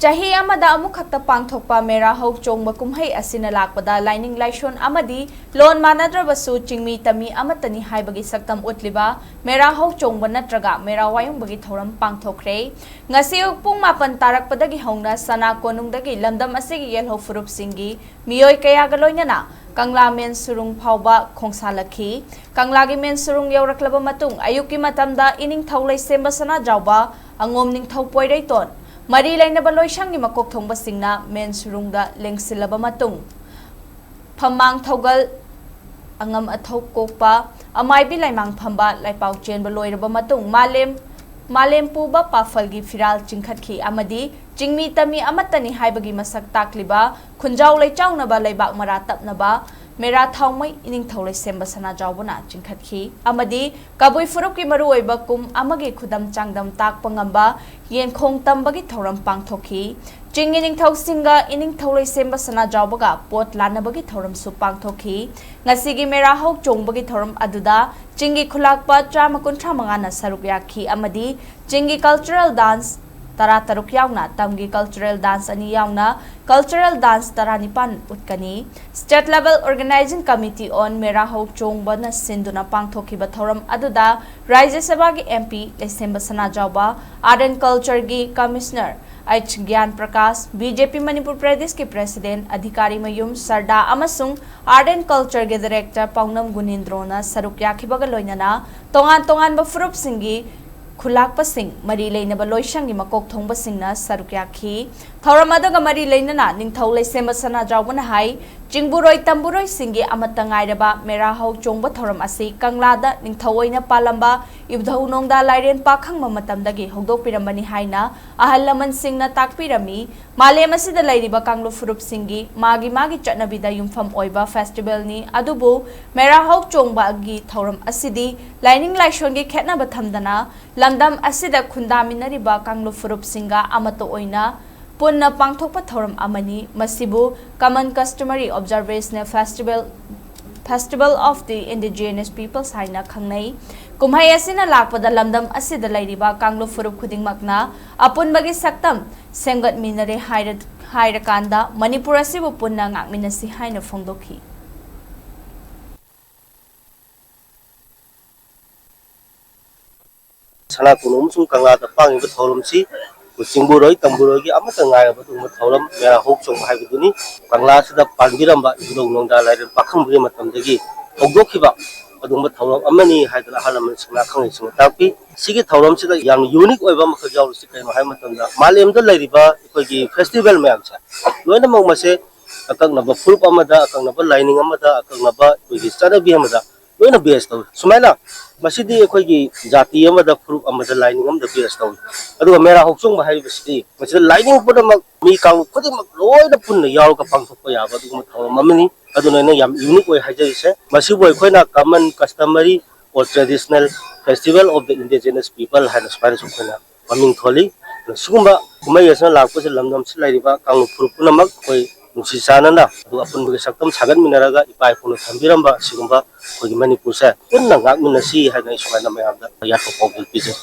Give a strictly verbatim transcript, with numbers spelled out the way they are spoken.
ꯆꯍꯤ ꯑꯃꯗ ꯑꯃꯨꯛꯈꯛꯇ ꯄꯥꯡꯊꯣꯛꯄ ꯃꯦꯔꯥ ꯍꯧ ꯆꯣꯡꯕ ꯀꯨꯝꯍꯩ ꯑꯁꯤꯅ ꯂꯥꯛꯄꯗ ꯂꯥꯏꯅꯤꯡ ꯂꯥꯏꯁꯣꯟ ꯑꯃꯗꯤ ꯂꯣꯟ ꯃꯥꯟꯅꯗ꯭ꯔꯕꯁꯨ ꯆꯤꯡꯃꯤ ꯇꯝꯃꯤ ꯑꯃꯠꯇꯅꯤ ꯍꯥꯏꯕꯒꯤ ꯁꯛꯇꯝ ꯎꯠꯂꯤꯕ ꯃꯦꯔꯥ ꯍꯧ ꯆꯣꯡꯕ ꯅꯠꯇ꯭ꯔꯒ ꯃꯦꯔꯥ ꯋꯥꯌꯨꯡꯕꯒꯤ ꯊꯧꯔꯝ ꯄꯥꯡꯊꯣꯛꯈ꯭ꯔꯦ꯫ ꯉꯁꯤ ꯑꯌꯨꯛ ꯄꯨꯡ ꯃꯥꯄꯟ ꯇꯥꯔꯛꯄꯗꯒꯤ ꯍꯧꯅ ꯁꯅꯥ ꯀꯣꯅꯨꯡꯗꯒꯤ ꯂꯝꯗꯝ ꯑꯁꯤꯒꯤ ꯌꯦꯜꯍꯧ ꯐꯨꯔꯨꯞꯁꯤꯡꯒꯤ ꯃꯤꯑꯣꯏ ꯀꯌꯥꯒ ꯂꯣꯏꯅꯅ ꯀꯪꯂꯥ ꯃꯦꯟ ꯁꯨꯔꯨꯡ ꯐꯥꯎꯕ ꯈꯣꯡꯁꯥꯜꯂꯛꯈꯤ꯫ ꯀꯪꯂꯥꯒꯤ ꯃꯦꯟ ꯁꯨꯔꯨꯡ ꯌꯧꯔꯛꯂꯕ ꯃꯇꯨꯡ ꯑꯌꯨꯛꯀꯤ ꯃꯇꯝꯗ ꯏꯅꯤꯡꯊꯧ ꯂꯩꯁꯦꯝꯕ ꯁꯅꯥꯖꯥꯎꯕ, ꯑꯉꯣꯝ ꯅꯤꯡꯊꯧ ꯄꯣꯏꯔꯩꯇꯣꯟ, ꯃꯔꯤ ꯂꯩꯅꯕ ꯂꯣꯏꯁꯪꯒꯤ ꯃꯀꯣꯛ ꯊꯣꯡꯕꯁꯤꯡꯅ ꯃꯦꯟ ꯁꯨꯔꯨꯡꯗ ꯂꯦꯡꯁꯤꯜꯂꯕ ꯃꯇꯨꯡ, ꯐꯝꯃꯥꯡ ꯊꯧꯒꯜ, ꯑꯉꯝ ꯑꯊꯧ ꯀꯣꯛꯄ, ꯑꯃꯥꯏꯕꯤ ꯂꯥꯏꯃꯥꯡ ꯐꯝꯕ, ꯂꯥꯏꯄꯥꯎ ꯆꯦꯟꯕ ꯂꯣꯏꯔꯕ ꯃꯇꯨꯡ ꯃꯥꯂꯦꯝ, ꯃꯥꯂꯦꯝ ꯄꯨꯕ ꯄꯥꯐꯜꯒꯤ ꯐꯤꯔꯥꯜ ꯆꯤꯡꯈꯠꯈꯤ ꯑꯃꯗꯤ ꯆꯤꯡꯃꯤ ꯇꯝꯃꯤ ꯑꯃꯠꯇꯅꯤ ꯍꯥꯏꯕꯒꯤ ꯃꯁꯛ ꯇꯥꯛꯂꯤꯕ ꯈꯨꯟꯖꯥꯎ ꯂꯩꯆꯥꯎꯅꯕ ꯂꯩꯕꯥꯛ ꯃꯔꯥ ꯇꯞꯅꯕ ꯃꯦꯔꯥ ꯊꯥꯎꯃꯩ ꯏꯅꯤꯡꯊꯧ ꯂꯩꯁꯦꯝꯕ ꯁꯅꯥꯖꯥꯎꯕꯅ ꯆꯤꯡꯈꯠꯈꯤ ꯑꯃꯗꯤ ꯀꯕꯨꯏ ꯐꯨꯔꯨꯞꯀꯤ ꯃꯔꯨꯑꯣꯏꯕ ꯀꯨꯝ ꯑꯃꯒꯤ ꯈꯨꯗꯝ ꯆꯥꯡꯗꯝ ꯇꯥꯛꯄ ꯉꯝꯕ ꯌꯦꯟꯈꯣꯡ ꯇꯝꯕꯒꯤ ꯊꯧꯔꯝ ꯄꯥꯡꯊꯣꯛꯈꯤ꯫ ꯆꯤꯡꯒꯤ ꯅꯤꯡꯊꯧꯁꯤꯡꯒ ꯏꯅꯤꯡꯊꯧ ꯂꯩꯁꯦꯝꯕ ꯁꯅꯥꯖꯥꯎꯕꯒ ꯄꯣꯠ ꯂꯥꯟꯅꯕꯒꯤ ꯊꯧꯔꯝꯁꯨ ꯄꯥꯡꯊꯣꯛꯈꯤ꯫ ꯉꯁꯤꯒꯤ ꯃꯦꯔꯥ ꯍꯧ ꯆꯣꯡꯕꯒꯤ ꯊꯧꯔꯝ ꯑꯗꯨꯗ ꯆꯤꯡꯒꯤ ꯈꯨꯂꯥꯛꯄ ꯆꯥꯝꯃ ꯀꯨꯟꯊ꯭ꯔꯥ ꯃꯉꯥꯅ ꯁꯔꯨꯛ ꯌꯥꯈꯤ ꯑꯃꯗꯤ ꯆꯤꯡꯒꯤ cultural dance ꯇꯔꯥ ꯇꯔꯨꯛ ꯌꯥꯎꯅ ꯇꯝꯒꯤ cultural dance ꯑꯅꯤ ꯌꯥꯎꯅ cultural dance ꯇꯔꯥꯅꯤꯄꯥꯟ ꯎꯠꯀꯅꯤ꯫ State Level Organizing Committee on ꯃꯦꯔꯥ ꯍꯧ ꯆꯣꯡꯕꯅ ꯁꯤꯟꯗꯨꯅ ꯄꯥꯡꯊꯣꯛꯈꯤꯕ ꯊꯧꯔꯝ ꯑꯗꯨꯗ ꯔꯥꯖ꯭ꯌ ꯁꯚꯥꯒꯤ M P ꯂꯩꯁꯦꯝꯕ Sanajaoba, Art and Culture ꯒꯤ Commissioner H ꯒ꯭ꯌꯥꯟ Prakash, B J P Manipur ꯄ꯭ꯔꯗꯦꯁꯀꯤ President ꯑꯙꯤꯀꯥꯔꯤ ꯃꯌꯨꯝ ꯁꯔꯗꯥ ꯑꯃꯁꯨꯡ Art and Culture ꯒꯤ Director ꯄꯥꯎꯅꯝ ꯒꯨꯅꯤꯟꯗ꯭ꯔꯣꯅ ꯁꯔꯨꯛ ꯌꯥꯈꯤꯕꯒ ꯂꯣꯏꯅꯅ ꯇꯣꯉꯥꯟ ꯇꯣꯉꯥꯟꯕ ꯐꯨꯔꯨꯞꯁꯤꯡꯒꯤ ꯈꯨꯂꯥꯛꯄꯁꯤꯡ, ꯃꯔꯤ ꯂꯩꯅꯕ ꯂꯣꯏꯁꯪꯒꯤ ꯃꯀꯣꯛ ꯊꯣꯡꯕꯁꯤꯡꯅ ꯁꯔꯨꯛ ꯌꯥꯈꯤ꯫ ꯊꯧꯔꯝ ꯑꯗꯨꯒ ꯃꯔꯤ ꯂꯩꯅꯅ ꯅꯤꯡꯊꯧ ꯂꯩꯁꯦꯝꯕ ꯁꯅꯥꯖꯥꯎꯕꯅ ꯍꯥꯏ, ꯆꯤꯡꯕꯨꯔꯣꯏ ꯇꯝꯕꯨꯔꯣꯏꯁꯤꯡꯒꯤ ꯑꯃꯠꯇ ꯉꯥꯏꯔꯕ ꯃꯦꯔꯥ ꯍꯧ ꯆꯣꯡꯕ ꯊꯧꯔꯝ ꯑꯁꯤ ꯀꯪꯂꯥꯗ ꯅꯤꯡꯊꯧ ꯑꯣꯏꯅ ꯄꯥꯜꯂꯝꯕ ꯏꯕꯨꯙꯧ ꯅꯣꯡꯗꯥ ꯂꯥꯏꯔꯦꯟ ꯄꯥꯈꯪꯕ ꯃꯇꯝꯗꯒꯤ ꯍꯧꯗꯣꯛꯄꯤꯔꯝꯕꯅꯤ ꯍꯥꯏꯅ ꯑꯍꯜ ꯂꯃꯟꯁꯤꯡꯅ ꯇꯥꯛꯄꯤꯔꯝꯃꯤ꯫ ꯃꯥꯂꯦꯝ ꯑꯁꯤꯗ ꯂꯩꯔꯤꯕ ꯀꯥꯡꯂꯨꯞ ꯐꯨꯔꯨꯞꯁꯤꯡꯒꯤ ꯃꯥꯒꯤ ꯃꯥꯒꯤ ꯆꯠꯅꯕꯤꯗ ꯌꯨꯝꯐꯝ ꯑꯣꯏꯕ festival ꯅꯤ, ꯑꯗꯨꯕꯨ ꯃꯦꯔꯥ ꯍꯧ ꯆꯣꯡꯕꯒꯤ ꯊꯧꯔꯝ ꯑꯁꯤꯗꯤ ꯂꯥꯏꯅꯤꯡ ꯂꯥꯏꯁꯣꯟꯒꯤ ꯈꯦꯠꯅꯕ ꯊꯝꯗꯅ ꯂꯝꯗꯝ ꯑꯁꯤꯗ ꯈꯨꯟꯗꯥꯃꯤꯟꯅꯔꯤꯕ ꯀꯥꯡꯂꯨꯞ ꯐꯨꯔꯨꯞꯁꯤꯡꯒ ꯑꯃꯠꯇ ꯑꯣꯏꯅ ꯄꯨꯟꯅ ꯄꯥꯡꯊꯣꯛꯄ ꯊꯧꯔꯝ ꯑꯃꯅꯤ꯫ ꯃꯁꯤꯕꯨ Common Customary Observation Festival Festival of the Indigenous Peoples ꯍꯥꯏꯅ ꯈꯪꯅꯩ꯫ ꯀꯨꯝꯍꯩ ꯑꯁꯤꯅ ꯂꯥꯛꯄꯗ ꯂꯝꯗꯝ ꯑꯁꯤꯗ ꯂꯩꯔꯤꯕ ꯀꯥꯡꯂꯨꯞ ꯐꯨꯔꯨꯞ ꯈꯨꯗꯤꯡꯃꯛꯅ ꯑꯄꯨꯟꯕꯒꯤ ꯁꯛꯇꯝ ꯁꯦꯝꯒꯠꯃꯤꯟꯅꯔꯦ ꯍꯥꯏꯔ-, ꯍꯥꯏꯔꯀꯥꯟꯗ ꯃꯅꯤꯄꯨꯔ ꯑꯁꯤꯕꯨ ꯄꯨꯟꯅ ꯉꯥꯛꯃꯤꯟꯅꯁꯤ ꯍꯥꯏꯅ ꯐꯣꯡꯗꯣꯛꯈꯤ꯫ ꯁꯅꯥ ꯀꯣꯅꯨꯡ ꯑꯃꯁꯨꯡ ꯀꯪꯂꯥꯗ ꯄꯥꯡꯉꯤꯕ ꯊꯧꯔꯝꯁꯤ ꯑꯩꯈꯣꯏ ꯆꯤꯡꯕꯨꯔꯣꯏ ꯇꯝꯕꯨꯔꯣꯏꯒꯤ ꯑꯃꯠꯇ ꯉꯥꯏꯔꯕ ꯑꯗꯨꯒꯨꯝꯕ ꯊꯧꯔꯝ ꯃꯦꯔꯥ ꯍꯧ ꯆꯣꯡꯕ ꯍꯥꯏꯕꯗꯨꯅꯤ꯫ ꯀꯪꯂꯥꯁꯤꯗ ꯄꯥꯟꯕꯤꯔꯝꯕ ꯏꯕꯨꯙꯧ ꯅꯣꯡꯗꯥ ꯂꯥꯏꯔꯦꯟ ꯄꯥꯈꯪꯕꯒꯤ ꯃꯇꯝꯗꯒꯤ ꯍꯧꯗꯣꯛꯈꯤꯕ ꯑꯗꯨꯒꯨꯝꯕ ꯊꯧꯔꯝ ꯑꯃꯅꯤ ꯍꯥꯏꯗꯅ ꯑꯍꯜ ꯂꯃꯟꯁꯤꯡꯅ ꯑꯈꯪꯁꯤꯡꯅ ꯇꯥꯛꯄꯤ꯫ ꯁꯤꯒꯤ ꯊꯧꯔꯝꯁꯤꯗ ꯌꯥꯝꯅ ꯌꯨꯅꯤꯛ ꯑꯣꯏꯕ ꯑꯃꯈꯛ ꯌꯥꯎꯔꯤꯁꯤ ꯀꯩꯅꯣ ꯍꯥꯏꯕ ꯃꯇꯝꯗ, ꯃꯥꯂꯦꯝꯗ ꯂꯩꯔꯤꯕ ꯑꯩꯈꯣꯏꯒꯤ ꯐꯦꯁꯇꯤꯚꯦꯜ ꯃꯌꯥꯝꯁꯦ ꯂꯣꯏꯅꯃꯛ ꯃꯁꯦ ꯑꯀꯛꯅꯕ ꯐꯨꯔꯨꯞ ꯑꯃꯗ, ꯑꯀꯛꯅꯕ ꯂꯥꯏꯅꯤꯡ ꯑꯃꯗ, ꯑꯀꯛꯅꯕ ꯑꯩꯈꯣꯏꯒꯤ ꯆꯠꯅꯕꯤ ꯑꯃꯗ ꯂꯣꯏꯅ ꯕꯦꯁ ꯇꯧꯏ꯫ ꯁꯨꯃꯥꯏꯅ ꯃꯁꯤꯗꯤ ꯑꯩꯈꯣꯏꯒꯤ ꯖꯥꯇꯤ ꯑꯃꯗ, ꯐꯨꯔꯨꯞ ꯑꯃꯗ, ꯂꯥꯏꯅꯤꯡ ꯑꯃꯗ ꯕꯦꯁ ꯇꯧꯏ꯫ ꯑꯗꯨꯒ ꯃꯦꯔꯥ ꯍꯧꯆꯣꯡꯕ ꯍꯥꯏꯔꯤꯕꯁꯤꯗꯤ ꯃꯁꯤꯗ ꯂꯥꯏꯅꯤꯡ ꯄꯨꯝꯅꯃꯛ, ꯃꯤ ꯀꯥꯡꯂꯨꯞ ꯈꯨꯗꯤꯡꯃꯛ ꯂꯣꯏꯅ ꯄꯨꯟꯅ ꯌꯥꯎꯔꯒ ꯄꯥꯡꯊꯣꯛꯄ ꯌꯥꯕ ꯑꯗꯨꯒꯨꯝꯕ ꯊꯧꯔꯝ ꯑꯃꯅꯤ꯫ ꯑꯗꯨꯅ ꯑꯩꯅ ꯌꯥꯝ ꯌꯨꯅꯤꯛ ꯑꯣꯏ ꯍꯥꯏꯖꯔꯤꯁꯦ꯫ ꯃꯁꯤꯕꯨ ꯑꯩꯈꯣꯏꯅ common, customary or traditional festival of the indigenous people ꯍꯥꯏꯅ ꯁꯨꯃꯥꯏꯅꯁꯨ ꯑꯩꯈꯣꯏꯅ ꯃꯃꯤꯡ ꯊꯣꯜꯂꯤ꯫ ꯑꯗꯨꯅ ꯁꯤꯒꯨꯝꯕ ꯀꯨꯝꯍꯩ ꯑꯁꯤꯅ ꯂꯥꯛꯄꯁꯤ ꯂꯝꯗꯝꯁꯤ ꯂꯩꯔꯤꯕ ꯀꯥꯡꯂꯨꯞ ꯐꯨꯔꯨꯞ ꯄꯨꯝꯅꯃꯛ ꯑꯩꯈꯣꯏ ꯅꯨꯡꯁꯤ ꯆꯥꯟꯅꯅ ꯑꯗꯨꯒ ꯑꯄꯨꯟꯕꯒꯤ ꯁꯛꯇꯝ ꯁꯥꯒꯠꯃꯤꯟꯅꯔꯒ ꯏꯄꯥ ꯏꯄꯨꯅ ꯊꯝꯕꯤꯔꯝꯕ ꯁꯤꯒꯨꯝꯕ ꯑꯩꯈꯣꯏꯒꯤ ꯃꯅꯤꯄꯨꯔꯁꯦ ꯄꯨꯟꯅ ꯉꯥꯛꯃꯤꯟꯅꯁꯤ ꯍꯥꯏꯅ ꯑꯩ ꯁꯨꯃꯥꯏꯅ ꯃꯌꯥꯝꯗ ꯌꯥꯊꯪ ꯄꯥꯎꯖꯦꯜ ꯄꯤꯖꯩ꯫